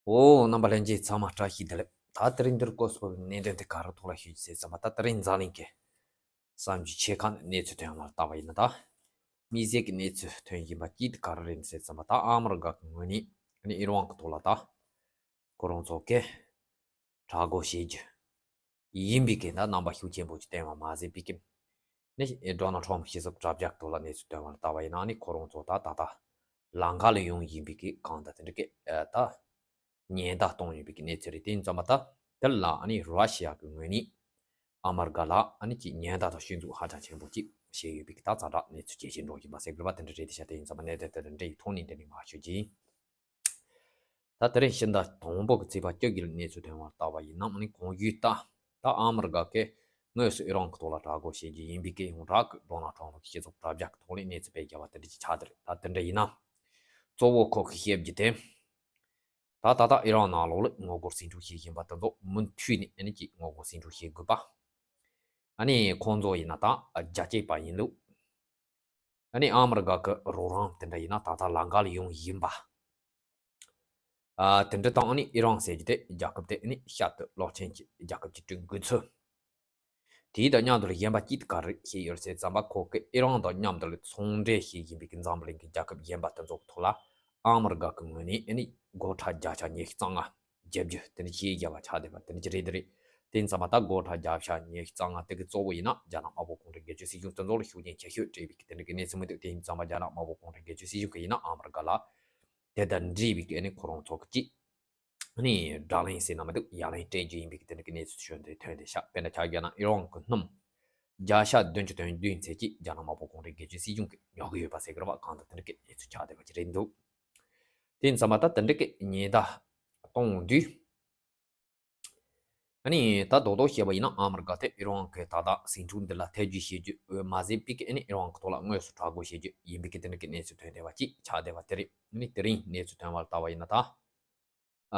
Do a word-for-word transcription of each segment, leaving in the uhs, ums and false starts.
ཨོ། རྣམ་པ་ལྷན་རྒྱས་ཚང་མ་བཀྲ་ཤིས་བདེ་ལེགས། ད་དེ་རིང་འདིར་སྐོར་སོགས་གནད་དོན་དེ་ག་རེ་ཐོག་ལ་ཞུ་རྒྱུ་ཟེར་ཙམ་པ། ད་དེ་རིང་འཛམ་གླིང་གི་བསམ་རྒྱུ་ཆེ་ཁག་ནས་གནས་ཚུལ་ཐོན་པར་བལྟ་བ་ཡིན་ན། ད་དམིགས་བསལ་གྱི་གནས་ཚུལ་ཐོན་བཞིན་པ་གཅིག་དེ་ག་རེ་རེད་ཟེར་ཙམ་པ། ད་ཨ་མི་རི་ཀ་གི་ངོས་ནས་ཨ་ནི་ཨི་རན་གྱི་ཐོག་ལ་ད་ཁོ་རང་ཚོ་གི་དྲག་རྒོལ་བྱེད་རྒྱུ་ཡིན་པའི་གི་ད་རྣམ་པ་ཤུགས་ཆེན་པོ་ཅིག་བསྟན་པ་མ་ཟད་པའི་གི་ནི་ཌོ་ནལ་ཊམ་སྤྱི་ཚོགས་དྲ་རྒྱ་ཐོག་ལ་གནས་ཚུལ་ཐོན་པར་བལྟ་བ་ཡིན་ན། ཨ་ནི་ཁོ་རང་ཚོ་ད་ད་ལྟ་ལང་ཀ་ལ་ཡོང་བཞིན་པའི་གི་གང་ལྟར་དེ་འདྲ་གི་ཨ་ད་ཉེན་བརྡ་གཏོང་ཡོད་པའི་གི་གནས་ཚུལ་རེད། དེ་ཡིན་ཙམ་པ་ད་དེ་ལ་ཨ་ནི་ར་ཤི་ཡ་གི་ངོས་ནས་ཨ་མི་རི་ཀ་ལ་ཨ་ནི་ཅིག་ཉེན་བརྡ་དང་ཤུགས་འཛུགས་ཧ་ཅང་ཆེན་པོ་ཅིག་བྱས་ཡོད་པའི་གི་ད་ཛ་དྲག་གནས་ཚུལ་ཇེ་ཆེར་འགྲོ་བཞིན་པ་ཟེར་དགོས་པ་དེ་འདྲ་རེད། དེ་ཤ་དེ་ཡིན་ཙམ་པ་གནད་དོན་དེ་འདྲ་འདྲ་ཡི་ཐོག་ནས་འདི་ནས་མར་ཞུ་རྒྱུ་ཡིན། ད་དེ་རིང་ཕྱི་ཟླ་དང་པོ་གི་ཚེས་པ་བཅུ་དགུ་ལ་གནས་ཚུལ་ཐོན་པར་བལྟ་བ་ཡིན་ན། ཨ་ནི་གོང་ཞུས་ལྟར་ད་ཨ་མི་རི་ཀ་གིས་དངོས་སུ་ཨི་རན་གྱི་ཐོག་ལ་དྲག་རྒོལ་བྱེད་རྒྱུ་ཡིན་པའི་གི་ཡོངས་གྲགས་ཀྱི་ཌོ་ནལ་ཊམ་གྱི་སྤྱི་ཚོགས་དྲ་རྒྱ་གི་ཐོག་ནས་གནས་ཚུལ་སྤེལ་བརྒྱབ་པ་དེ་འདྲ་ཅིག་ཆགས་བསྡད་རེད། ད་དེ་འདྲ་ཡིན་ན་གཙོ་བོ་ཁོ་གིས་བཤད་རྒྱུ་དེ། ད་ད་ལྟ་ཨི་རན་ནང་ལོགས་ལ་ངོ་རྒོལ་ཟིང་འཁྲུག་བྱེད་བཞིན་པ་དེ་ཚོ་མུ་མཐུད་ནས་ཨ་ནི་ཅིག་ངོ་རྒོལ་ཟིང་འཁྲུག་བྱེད་དགོས་པ། ཨ་ནི་ཁོང་ཚོ་ཡིན་ན་ད་རྒྱ་སྐྱེད་པ་ཡིན་ལུགས། ཨ་ནི་ཨ་མི་རི་ཀ་གི་རོགས་རམ་དེ་འདྲ་ཡིན་ན་ད་ལྟ་ལང་ཀ་ལ་ཡོང་བཞིན་པ། ཨ་དེ་འདྲ་དང་ཨ་ནི་ཨི་རན་ཟེར་རྒྱུ་དེ་རྒྱལ་ཁབ་དེ་ཨ་ནི་ཤར་དུ་རླབས་ཆེན་གྱི་རྒྱལ་ཁབ་ཅིག་བསྐྲུན་དགོས་ཚུལ། དེའི་དང་མཉམ་དུ་ལ་གཞན་པ་གཅིག་ག་རེ་བཤད་ཡོད་ཟེར་ཙམ་པ། ཁོ་གིས་ཨི་རན་དང་མཉམ་དུ་ལ་ཚོང་འབྲེལ་བྱེད་བཞིན་པའི་གི་འཛམ་བུ་གླིང་གི་རྒྱལ་ཁབ་གཞན་པ་དེ་ཚོ་གི་ཐོག་ལ་ཨ་མི་རི་ཀ་གི་ངོས་ནས་ཨ་ནི་སྒོ་ཁྲལ་བརྒྱ་ཆ་ཉི་ཤུ་རྩ་ལྔ་བརྒྱབ་རྒྱུ་དེ་འདྲ་ཅིག་བརྒྱབ་པ་ཆགས་བསྡད་པ་དེ་འདྲ་ཅིག་རེད་དེ་རེད། དེ་ཡིན་ཙམ་པ་ད་སྒོ་ཁྲལ་བརྒྱ་ཆ་ཉི་ཤུ་རྩ་ལྔ་དེ་གི་གཙོ་བོ་ཡིན་ན་རྒྱ་ནག་དམར་པོ་གུང་ཁྲན་སྒེར་གཅོད་སྲིད་གཞུང་དེ་ཚོ་ལ་ཤུགས་རྐྱེན་ཆེ་ཤོས་སྤྲད་པའི་གི་དེ་འདྲ་གི་གནས་ཚུལ་མི་འདུག་དེ་ཡིན་ཙམ་པ་རྒྱ་ནག་དམར་པོ་གུང་ཁྲན་སྒེར་གཅོད་སྲིད་གཞུང་གི་ཡིན་ན་ཨ་མི་རི་ཀ་ལ་དེ་དང་འབྲེལ་བའི་གི་ཨ་ནི་ཁོ་རང་ཚོ་གི་ཅིག་ནི་དགྲ་ལན་ཟེར་ན་མི་འདུག་ཡ་ལན་སྤྲད་རྒྱུ་ཡིན་པའི་གི་དེ་འདྲ་གི་གནས་ཚུལ་ཞིག་འདི་ཐོན་ཏེ་ཤག་དཔེར་ན་ཆ་བཞག་ན་ཨི་རན་གི་སྣུམ་བརྒྱ་ཆ་བདུན་ཅུ་དོན་བདུན་ཙམ་ཅིག་རྒྱ་ནག་དམར་པོ་གུང་ཁྲན་སྒེར་གཅོད་སྲིད་གཞུང་གིས་ཉོ་གི་ཡོད་པ་ཟེར་གི་རེད་པ། གང་ལྟར་དེ་འདྲ་གི་གནས་ཚུལ་ཆགས་བསྡད་པ་ཅིག་རེད་འདུག་དེ་ཡིན་ཙམ་པ་ད་དེ་འདྲ་གི་ཉེན་བརྡ་གཏོང་དུས། ཨ་ནི་ད་རྡོག་རྡོག་བཤད་པ་ཡིན་ན་ཨ་མི་རི་ཀ་དེ་ཨི་རན་གི་ད་ལྟ་ཟིང་འཁྲུག་འདི་ལ་ཐེ་ཇུས་བྱེད་རྒྱུ་མ་ཟད་པའི་གི་ཨ་ནི་ཨི་རན་གི་ཐོག་ལ་དངོས་སུ་དྲག་རྒོལ་བྱེད་རྒྱུ་ཡིན་པའི་གི་དེ་འདྲ་གི་གནས་ཚུལ་ཐོན་བསྡད་པ་ཅིག་ཆགས་བསྡད་པ་དེ་རེད། ཨ་ནི་དེ་རིང་གནས་ཚུལ་ཐོན་པར་ལྟ་བ་ཡིན་ན་ད།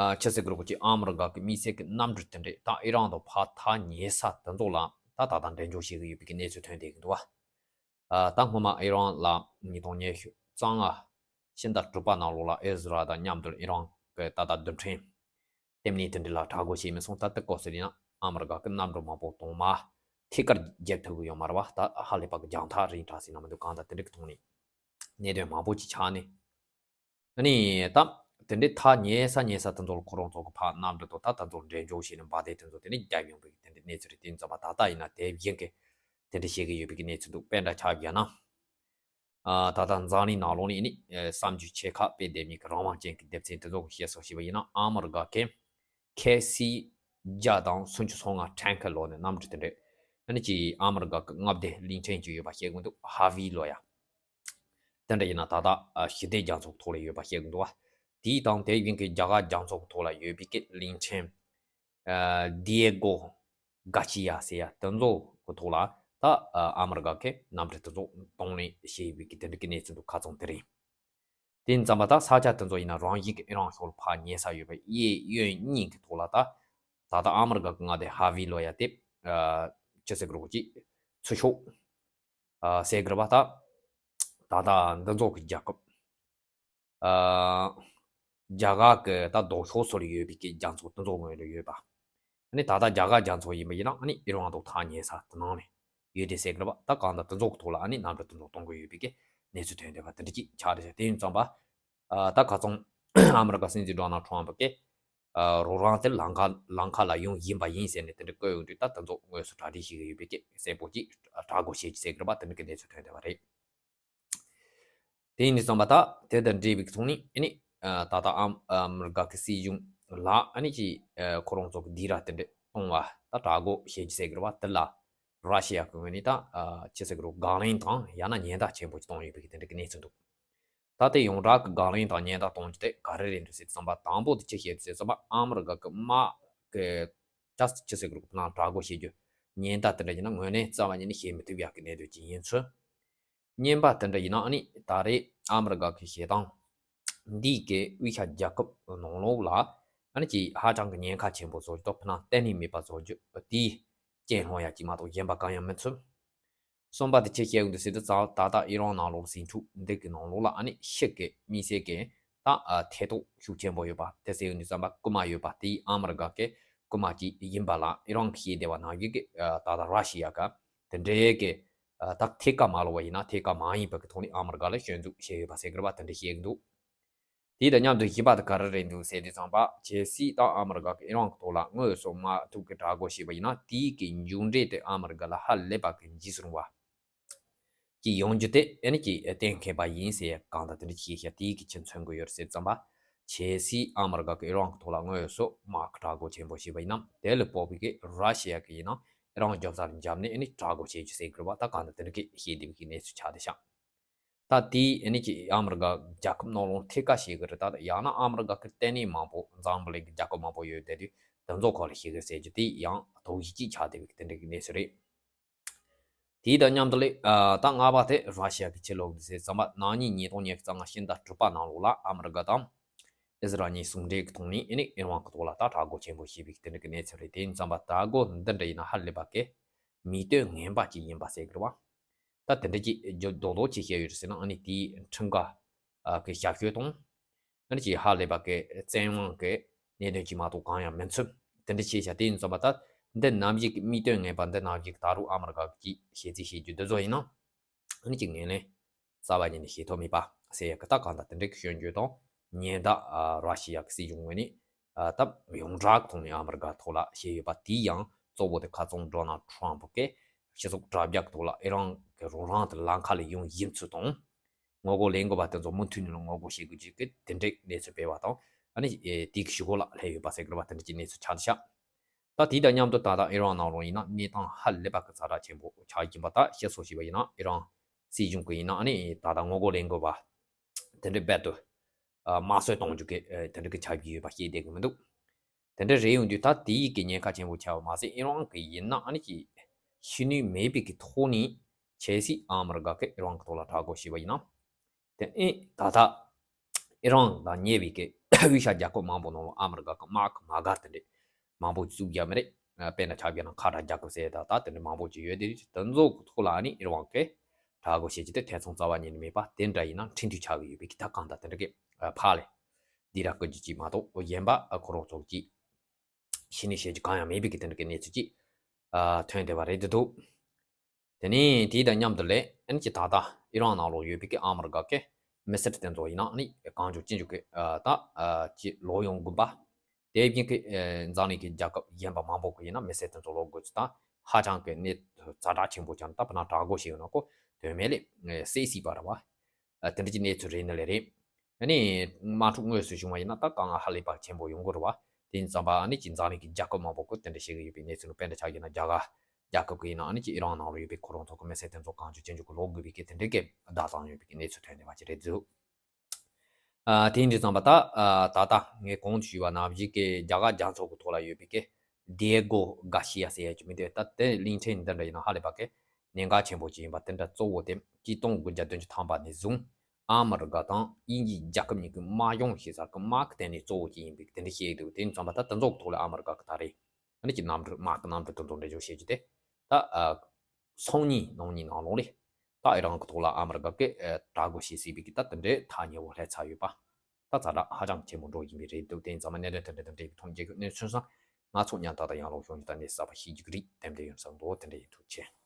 ཨ་ཆི་ཟེར་གི་རེད་གོ་ཅིག་ཨ་མི་རི་ཀ་གི་དམིགས་བསལ་གྱི་གནམ་གྲུ་དེ་འདྲས་ད་ཨི་རན་དང་ཕར་ཐག་ཉེ་ས་དེ་ཚོ་ལ་ད་ད་ལྟ་འགྲེམས་འཇོག་བྱེད་ཀྱི་ཡོད་པའི་གི་གནས་ཚུལ་ཐོན་བསྡད་ཀྱི་འདུག་བ། ཨ་ད་སྔོན་མ་ཨི་རན་ལ་ཉིས་སྟོང་ཉི་ཤུ་རྩ་ལྔ་ཕྱི་ཟླ་དྲུག་པ་ནང་ལོགས་ལ་ཨི་ཟི་རལ་དང་མཉམ་དུ་ཨི་རན་གྱི་ད་ལྟ་རྡུལ་ཕྲན་ལྟེ་གནས་དེ་འདྲས་ལ་དྲག་རྒོལ་བྱས་མི་སོང་། ད་ལྟ་སྐབས་སུ་ཡིན་ན་ཨ་མི་རི་ཀ་གི་གནམ་གྲུ་མང་པོ་དང་མ་ཐད་ཀར་རྒྱག་ཐུབ་ཀྱི་ཡོད་མ་རེད་བ། ད་ཧ་ལས་པ་གི་རྒྱང་ཐག་རིང་དྲགས་ཟེར་ན་མི་འདུག་གང་ལྟར་དེ་འདྲས་ཀྱི་ཐོག་ནས་གནད་དོན་མང་པོ་ཅིག་ཆགས་ནས། ཨ་ནི་ད་དེ་འདྲའི་ཐག་ཉེ་ས་ཉེ་ས་དེ་ཚོ་ལ་ཁོ་རང་ཚོ་གི་ཕར་གནམ་གྲུ་དང་ད་དེ་ཚོ་འགྲེམས་འཇོག་བྱས་ནས་འབར་མདེལ་དེ་ཚོ་དེ་ནས་བརྒྱབ་ཡོང་བའི་དེ་འདྲའི་གནས་ཚུལ་རེད། དེ་ཡིན་ཙམ་པ་ད་ལྟ་ཡིན་ན་དེ་བཞིན་གི་དེ་འདྲ་བྱེད་ཀྱི་ཡོད་པའི་གི་གནས་ཚུལ་འདུག་དཔེ་འདྲ་ཆ་བཞག་ན། ཨ་ད་ལྟ་འཛམ་གླིང་ནང་ལོགས་ནས་ནི་ཨ་བསམ་རྒྱུ་ཆེ་ཁག་དཔེ་བསྡད་མེད་ཀྱི་རང་དབང་ཅན་གྱི་སྡེ་ཚན་དེ་ཚོ་གི་བཤད་སྲོལ་བྱས་པ་ཡིན་ན་ཨ་མི་རི་ཀ་གི་ཁེ་སི་བརྒྱ་དང་སུམ་ཅུ་སོ་ལྔ་ཊེང་ཀར་ལོ་ནས་གནམ་གྲུ་དེ་འདྲས་ཨ་ནི་ཅིག་ཨ་མི་རི་ཀ་གི་མངའ་སྡེ་གླིང་ཕྲན་ཅིག་ཡོད་པ་བཤད་ཀྱི་འདུག་ཧ་ཝི་ལོ་ཡ། དེ་འདྲ་ཡིན་ན་ད་ལྟ་ཨ་ཞི་བདེ་རྒྱ་མཚོ་ཐོག་ལ་ཡོད་པ་བཤད་ཀྱི་འདུག་བ། དེའི་དང་དེ་བཞིན་གྱི་རྒྱ་གར་རྒྱ་མཚོ་ཐོག་ལ་ཡོད་པའི་གི་གླིང་ཕྲན་ཨ་ཌི་ཨེ་གོ་གྷ་ཆི་ཡ་ཟེར་ཡ་དེ་ཚོ་གི་ཐོག་ལ་ད་ཨ་ཨ་མི་རི་ཀ་གི་གནམ་གྲུ་དེ་ཚོ་གཏོང་ལེན་བྱས་ཡོད་པའི་གི་དེ་འདྲ་གི་གནས་ཚུལ་འདུག་ཁ་ཚང་དེ་རེད། དེ་ཡིན་ཙམ་པ་ད་ས་ཆ་དེ་ཚོ་ཡིན་ན་རང་བཞིན་གྱི་ཨི་རན་ཤོར་ཕར་ཉེ་ས་ཡོད་པ་གཡས་གཡོན་གཉིས་ཀྱི་ཐོག་ལ་ད་ད་ལྟ་ཨ་མི་རི་ཀ་གི་མངའ་སྡེ་ཧ་ཝི་ལོ་ཡ་དེ་ཨ་ཆི་ཟེར་གི་རེད་གོ་ཅིག་ཚུར་ཤོག་ཨ་ཟེར་གི་རེད་པ། ད་ད་ལྟ་འདི་ཚོ་གི་རྒྱལ་ཁབ་ཨ་རྒྱ་གར་གི་ད་ལྡོག་ཕྱོགས་སུ་ལ་ཡོད་པའི་གི་རྒྱ་མཚོ་དེ་ཚོ་ངོས་ལ་ཡོད་པ། ཨ་ནི་ད་ལྟ་རྒྱ་གར་རྒྱ་མཚོ་ཡིན་པ་ཡིན་ན་ཨ་ནི་ཨི་རན་དང་ཐག་ཉེ་ས་དེ་ནང་ནས་ཡོད་དེ་ཟེར་གི་རེད་པ། ད་གང་ལྟར་དེ་ཚོ་གི་ཐོག་ལ་ཨ་ནི་གནམ་གྲུ་དེ་ཚོ་གཏོང་གི་ཡོད་པའི་གི་གནས་ཚུལ་ཐོན་བསྡད་པ་དེ་འདྲ་ཅིག་ཆགས་བསྡད་ཤག་དེ་ཡིན་ཙམ་པ་ཨ་ད་ཁ་སང་ཨ་མི་རི་ཀ་སྲིད་འཛིན་ཌོ་ནལ་ཊམ་པ་གིས་ཨ་རོགས་རམ་དེ་ལང་ཀ་ལང་ཀ་ལ་ཡོང་བཞིན་པ་ཡིན་ཟེར་ནས་དེ་འདྲ་བཀོད་ཡོང་དུས། ད་དེ་ཚོ་དངོས་སུ་གྲ་སྒྲིག་བྱེད་ཀྱི་ཡོད་པའི་གི་གསལ་པོ་ཅིག་གྲགས་འགོ་བྱེད་ཀྱི་ཟེར་གི་རེད་པ། དེ་འདྲ་གི་གནས་ཚུལ་ཐོན་བསྡད་པ་རེད། དེ་ཡིན་དུས་ཙམ་པ་ད་དེ་དང་འབྲེལ་བའི་ཐོག་ནས་ཨ་ནི་ཨ་ད་ལྟ་ཨ་ཨ་མི་རི་ཀ་གི་སྲིད་གཞུང་ལ་ཨ་ནི་ཅིག་ཨ་ཁོ་རང་ཚོ་གི་སྡིགས་ར་དེ་འདྲ་གཏོང་བ་ད་གྲགས་འགོ་བྱེད་ཀྱི་ཟེར་གི་རེད་པ། དེ་ལ་ར་ཤི་ཡ་གི་ངོས་ནས་ད་ཨ་ཅི་ཟེར་གི་རེད། དགག་ལན་དང་ཡང་ན་ཉེན་བརྡ་ཆེན་པོ་ཅིག་གཏོང་ཡོད་པའི་གི་དེ་འདྲ་གི་གནས་ཚུལ་འདུག་ད་ལྟའི་ཡོངས་གྲགས་ཀྱི་དགག་ལན་དང་ཉེན་བརྡ་གཏོང་རྒྱུ་དེ་ག་རེ་རེད་འདུག་ཟེར་དུས་ཙམ་པ། དང་པོ་དེ་ཅི་བཤད་ཟེར་དུས་ཙམ་པ། ཨ་མི་རི་ཀ་གི་དམག་གི་ཅ་ཅི་ཟེར་གི་རེད། ཁོ་ན་དྲག་རྒོལ་བྱེད་རྒྱུ་ཉེན་བརྡ་དེ་འདྲ་ཡིན་ན་ངོས་ནས་རྩ་བ་ཉིད་ནས་བྱེད་མི་ཐུབ་ཡག་གི་གནད་དོན་ཅིག་ཡིན་ཚུལ། གཉིས་པ་དེ་འདྲ་ཡིན་ན་ཨ་ནི་ད་རེས་ཨ་མི་རི་ཀ་གི་བྱེད་སྟངས་འདིས་གི་དབུས་ཤར་རྒྱལ་ཁབ་ནང་ལོགས་ལ་ཨ་ནི་ཅིག་ཧ་ཅང་གི་ཉེན་ཁ་ཆེན་པོ་བཟོ་རྒྱུ་དང་ཕུ་ན་གཏན་ནས་མེད་པ་བཟོ་རྒྱུ་དེའི་རྐྱེན་སློང་ཡག་ཅིག་མ་གཏོགས་གཞན་པ་གང་ཡང་མིན་ཚུལ། གསུམ་པ་དེ་ཅི་བཤད་ཀྱི་འདུག་ཟེར་དུས་ཙང་། ད་ལྟ་ཨི་རན་ནང་ལོགས་ཟིང་འཁྲུག་འདི་གི་ནང་ལོགས་ལ་ཨ་ནི་ཕྱི་གི་དམིགས་བསལ་གྱི་ ད་ཨ་ཐེ་གཏོགས་ཤུགས་ཆེན་པོ་ཡོད་པ་དེ་ཟེར་ཡོང་དུས་ཙམ་པ་རྐུ་མ་ཡོད་པ་དེ་ཨ་མི་རི་ཀ་གི་རྐུ་མ་ཅིག་ཡིན་པ་ལ་ཨི་རན་གྱིས་ཤེས་བསྡད་པ་ནང་བཞིན་གྱི་ཨ་ད་ལྟ་ར་ཤི་ཡ་ག་དེ་འདྲའི་གི་ཨ་ད་ཐད་ཀར་མ་ལོག་པ་ཡིན་ན་ཐད་ཀར་མ་ཡིན་པ་གི་ཐོག་ནས་ཨ་མི་རི་ཀ་ལ་སྐྱོན་འཛུགས་བྱས་ཡོད་པ་ཟེར་གི་རེད་པ། དེ་འདྲ་བཤད་གི་འདུག་དེ་དང་མཉམ་དུ་བཞི་པ་དེ་ག་རེ་རེད་འདུག་ཟེར་དུས་ཙམ་པ་ཇེ་སི་ཨ་མི་རི་ཀ་གི་ཨི་རན་གྱི་ཐོག་ལ་དངོས་སུ་དམག་འཁྲུག་གི་དྲག་རྒོལ་བྱས་པ་ཡིན་ན་དེའི་གི་མཇུག་འབྲས་དེ་ཨ་མི་རི་ཀ་ལ་ཧ་ལས་པ་གི་འཇིགས་སུ་རུང་བ་ཅིག་ཡོང་རྒྱུ་དེ་ཨ་ནི་ཅིག་གཏན་འཁེལ་པ་ཡིན་ཟེར་གང་ལྟར་དེ་འདྲ་ཅིག་བཤད་ཤག་དེའི་གི་ཕྱིར་མཚོན་གི་ཡོད་ཟེར་ཙམ་པ་ཇེ་སི་ཨ་མི་རི་ཀ་གི་ཨི་རན་གྱི་ཐོག་ལ་དངོས་སུ་དམག་གི་དྲག་རྒོལ་ཆེན་པོ་བྱས་པ་ཡིན་ན་དེ་ལ་དཔག་པའི་གི་ར་ཤི་ཡ་གི་ཡིན་ན་ཨི་རན་རྒྱབ་སར་འཇབ་ནས་ཨ་ནི་དྲག་རྒོལ་བྱེད་རྒྱུ་ཟེར་གི་རེད་པ། ད་གང་ལྟར་དེ་འདྲ་གི་བཤད་བསྡད་པའི་གི་གནས་ཚུལ་ཆགས་བསྡད་ཤག་ད་དེའི་ཨ་ནི་ཅིག་ཨ་མི་རི་ཀ་རྒྱལ་ཁབ་ནང་ལོགས་ཐད་ཀར་བཤད་གི་རེད། ད་ཡང་ན་ཨ་མི་རི་ཀ་གི་ལྟེ་གནས་མང་པོ་འཛམ་བུ་གླིང་གི་རྒྱལ་ཁབ་མང་པོ་ཡོད་བསྡད་དུས་དེ་ཚོ་སྐོར་ལ་བཤད་གི་ཟེར་རྒྱུ་དེ་ཡང་དོགས་གཞི་ཅིག་ཆགས་བསྡད་པའི་དེ་འདྲ་གི་གནས་ཚུལ་རེད། དེའི་དང་མཉམ་དུ་ལས་ཨ་ད་ལྔ་པ་དེ་ར་ཤི་ཡ་གི་ཕྱིར་ལོག་འདུག་ཟེར་ཙམ་པ་ན་ནིང་ཉིས་སྟོང་ཉི་ཤུ་རྩ་ལྔ་ཕྱི་ཟླ་དྲུག་པ་ནང་ལོགས་ལ་ཨ་མི་རི་ཀ་དང་ཨི་ཟི་རལ་གཉིས་ཟུང་འབྲེལ་གྱི་ཐོག་ནས་ཨ་ནི་ཨི་རན་གྱི་ཐོག་ལ་ད་དྲག་རྒོལ་ཆེན་པོ་བྱས་པའི་དེ་འདྲ་གི་གནས་ཚུལ་རེད། དེ་ཡིན་ཙམ་པ་དྲག་རྒོལ་འདི་འདྲ་ཡིན་ན་ཧ་ལས་པ་གི་མིག་ལྟོས་ངན་པ་ཅིག་ཡིན་པ་ཟེར་གི་རེད་པ། ད་དེ་འདྲ་ཅིག་རྒྱུ་རྡོག་རྡོག་ཅིག་བཤད་ཡོད་རེད་ཟེར་ན་ཨ་ནི་དེའི་ཁྲིམས་འགལ་གི་ཞབས་ཞུ་དང་ཨ་ནི་ཅིག་ཧ་ལས་པ་གི་བཙན་དབང་གི་གནད་དོན་ཅིག་མ་གཏོགས་གང་ཡང་མིན་ཚུལ་དེ་འདྲ་བཤད་ཤག་དེ་ཡིན་ཙམ་པ་ད་འདི་ནམ་ཞིག་གི་མིག་ལྟོས་ངན་པ་འདི་ནམ་ཞིག་གི་ད་རུང་ཨ་མི་རི་ཀ་གིས་ཞེ་ཚིག་བཤད་རྒྱུ་འདི་ཚོ་ཡིན་ན་ཨ་ནི་ཅིག་ངོས་ལེན་རྩ་བ་ཉིད་ནས་བྱེད་ཐུབ་མེད་པ་ཟེར་ཡག་གི་ད་གང་ལྟར་དེ་འདྲ་གི་སྐྱོན་བརྗོད་དང་ཉེན་བརྡ་ར་ཤི་ཡ་གི་སྲིད་གཞུང་ངོས་ནས་ད་ཡོངས་གྲགས་ཐོག་ནས་ཨ་མི་རི་ཀ་ཐོག་ལ་བྱས་ཡོད་པ་དེའི་ཡང་གཙོ་བོ་དེ་ཁ་རྩང་ཌོ་ནལ་ཊམ་ཕ་གིས་སྤྱི་ཚོགས་དྲ་རྒྱ་གི་ཐོག་ལ་ཨི་རན་གྱི་རོགས་རམ་དེ་ལམ་ཁ་ལ་ཡོང་བཞིན་ཚུལ་དང་། ངོ་རྒོལ་ལས་འགུལ་བ་དེ་ཚོ་མུ་མཐུད་ནས་ངོ་རྒོལ་བྱེད་དགོས་ཀྱི་དེ་འདྲའི་གནས་ཚུལ་སྤེལ་བ་དང་ཨ་ནི་དེའི་གཞུག་གུ་ལ་སླེབས་ཡོད་པ་ཟེར་གི་རེད་པ། དེ་འདྲ་གྱི་གནས་ཚུལ་ཆགས་བསྡད་ཤག་ད་དེ་དང་མཉམ་དུ་ད་ལྟ་ཨི་རན་ནང་ལོགས་ཡིན་ན་གནས་སྟངས་ཧ་ལས་པ་གི་ཛ་དྲག་ཆེན་པོ་ཆགས་ཀྱིན་པ་ད་བཤད་སྲོལ་ཞིག་པ་ཡིན་ན་ཨི་རན་སྲིད་གཞུང་གི་ཡིན་ན་ཨ་ནི་ད་ལྟ་ངོ་རྒོལ་ལས་འགུལ་བ་དེ་འདྲའི་རྦད་དེ་དམར་གསོད་གཏོང་རྒྱུ་གི་དེ་འདྲ་གི་ཆགས་ཀྱི་ཡོད་པ་བཤད་བསྡད་གི་མི་འདུག་དེ་འདྲ་རེད་ཡོང་དུས་ད་དེ་ཡི་གི་ཉེན་ཁ་ཆེན་པོ་ཆགས་པ་མ་ཟད་ཨི་རན་གི་ཡིན་ན་ཨ་ནི་ཅིག་ཤི་ནུས་མེད་པའི་གི་ཐོག་ནས་ཇེ་སི་ཨ་མི་རི་ཀ་གི་ཨི་རན་གི་ཐོག་ལ་དྲག་རྒོལ་བྱས་པ་ཡིན་ན། དེ་ཨེ་ད་ལྟ་ཨི་རན་དང་ཉེ་བའི་གི་དབུས་ཤར་རྒྱལ་ཁབ་མང་པོ་ནང་ལ་ཨ་མི་རི་ཀ་གི་དམག་གི་མ་གར་དེ་འདྲས་མང་པོ་བཙུགས་རྒྱུ་མ་རེད། དཔེར་ན་ཆ་བཞག་ན་ཁ་བྲལ་རྒྱལ་ཁབ་ཟེར་ད་ད་དེ་འདྲས་མང་པོ་ཅིག་ཡོད་དེ་དེ་ཚོ་གི་ཐོག་ལ་ཨ་ནི་ཨི་རན་གི་དྲག་རྒོལ་བྱེད་ཀྱི་དེ་ཐེ་ཚོམ་རྩ་བ་ཉིད་ནས་མེད་པ་དེ་འདྲ་ཡིན་ན་འཕྲིན་ཐུང་ཆགས་ཀྱི་ཡོད་པའི་གི་ད་གང་ལྟར་དེ་འདྲ་གི་ཕར་ལས་འདི་ར་བསྐུལ་རྒྱུ་ཅིག་མ་གཏོགས་གཞན་པ་ཁོ་རང་ཚོ་གི་ཤི་ནུས་བྱེད་རྒྱུ་གང་ཡང་མེད་པའི་གི་དེ་འདྲ་གི་གནས་ཚུལ་ཅིག་ཐོན་བསྡད་པ་རེད་འདུག་དེ་ནས་དེ་དང་མཉམ་དུ་ལས་ཨ་ནི་ཅིག་ད་ལྟ་ཨི་རན་ནང་ལོགས་ཡོད་པའི་གི་ཨ་མི་རི་ཀ་གི་མི་སེར་དེ་ཚོ་ཡིན་ན་ཨ་ནི་གང་བྱུང་ཅི་བྱུང་གི་ད་ཅིག་ལོག་ཡོང་དགོས་པ། དེ་བཞིན་གི་འཛམ་གླིང་གི་རྒྱལ་ཁབ་གཞན་པ་མང་པོ་གི་ཡིན་ན་མི་སེར་དེ་ཚོ་ལོག་དགོས་ཚུལ་དང་ཧ་ཅང་གི་གནས་ཛ་དྲག་ཆེན་པོ་ཆགས་ནས་ད་བར་ན་དྲག་རྒོལ་བྱས་ཡོད་ན་ཁོ་དོན་མེད་ལས་བསད་སྲིད་པ་རེད་བ། དེ་འདྲ་གྱི་གནས་ཚུལ་རེད་ནི་ལས་རེད། ཨ་ནི་དམག་འཁྲུག་དངོས་སུ་བྱུང་བ་ཡིན་ན་ད་དཀའ་ངལ་ཧ་ལས་པ་ཆེན་པོ་ཡོང་གི་རེད་བ། དེ་ཡིན་ཙང་པ་ཨ་ནི་ཅིག་འཛམ་གླིང་གི་རྒྱལ་ཁབ་མང་པོ་ཀུན་དེ་འདྲ་བྱེད་ཀྱི་ཡོད་པའི་གནས་ཚུལ་ནང་དཔེར་ན་ཆ་བཞག་ན་རྒྱ་གར་རྒྱལ་ཁབ་ཀྱི་ཡིན་ན་ཨ་ནི་ཅིག་ཨི་རན་ནང་ལ་ཡོད་པའི་ཁོ་རང་ཚོ་གི་མི་སེར་དེ་ཚོ་གང་བྱུང་ཅི་བྱུང་གི་ལོག་དགོས་པའི་གི་དེ་འདྲའི་གི་བརྡ་བཏང་ཡོད་པའི་གི་གནས་ཚུལ་ཐོན་བསྡད་པ་ཅིག་རེད་འདུག་ཨ་དེ་འདྲ་ཙམ་པ་ད་ཨ་ད་ལྟ་ངས་གོང་དུ་ཞུས་པ་ནང་བཞིན་གྱི་རྒྱ་གར་རྒྱ་མཚོ་གི་ཐོག་ལ་ཡོད་པའི་གི་ཌི་ཡེ་གོ་གྷ་ཤི་ཡ་ཟེར་ཡ་ཅིག་མི་འདུག་ད་དེ་གླིང་ཕྲན་འདི་འདྲ་ཡིན་ན་ཧ་ལས་པ་གི་གནད་འགག་ཆེན་པོ་ཅིག་ཡིན་པ་དེ་འདྲ་གཙོ་བོ་དེ་ཆིག་སྟོང་དགུ་བརྒྱ་བདུན་ཅུ་ཐམ་པ་ནས་བཟུང་ཨ་མི་རི་ཀ་དང་དབྱིན་ཇིའི་རྒྱལ་ཁབ་གཉིས་ཀྱི་དམག་སྦྱོང་བྱེད་སར་གི་དམག་གི་ཐད་ནས་གཙོ་བོ་ཅིག་ཡིན་པའི་དེ་འདྲ་བཤད་འདུག་དེ་ཡིན་ཙམ་པ་ད་དེ་ཚོ་གི་ཐོག་ལ་ཨ་མི་རི་ཀ་གི་ད་རེས་ཨ་ནི་ཀྱི་གནམ་གྲུ་དམག་གི་གནམ་གྲུ་དེ་ཚོ་འགྲེམས་འཇོག་བྱེད་རྒྱུ་དེ་ད་ཨ་སང་ཉིན་གནངས་ཉིན་ནང་ལོགས་ལས་ད་ཨི་རན་གི་ཐོག་ལ་ཨ་མི་རི་ཀ་གི་ཨ་དྲག་རྒོལ་བྱེད་སྲིད་པའི་གི་ད་དེ་འདྲའི་ཐག་ཉེ་བོ་སླེབས་ཚར་ཡོད་པ། ད་ཛ་དྲག་ཧ་ཅང་ཆེན་པོ་འགྲོ་བཞིན་པའི་རེད་འདུག་དེ་ཡིན་ཙང་མ་གནད་དོན་དེ་འདྲ་དེ་འདྲའི་ཐོག་མཇལ་རྒྱུ་གནས་ཚུལ་སོང་ང་ཚོ་ཉན་ད་ད་ཡང་ལོག་ཤོང་རྒྱུ་ད་གནས་གསར་པ་ཤེས་རྒྱུ་གི་རིགས་ཏན་ཏན་ཡོད་བསམ་འདུག་དེ་འདྲ་ཡིན་ཐུགས་རྗེ་ཆེ།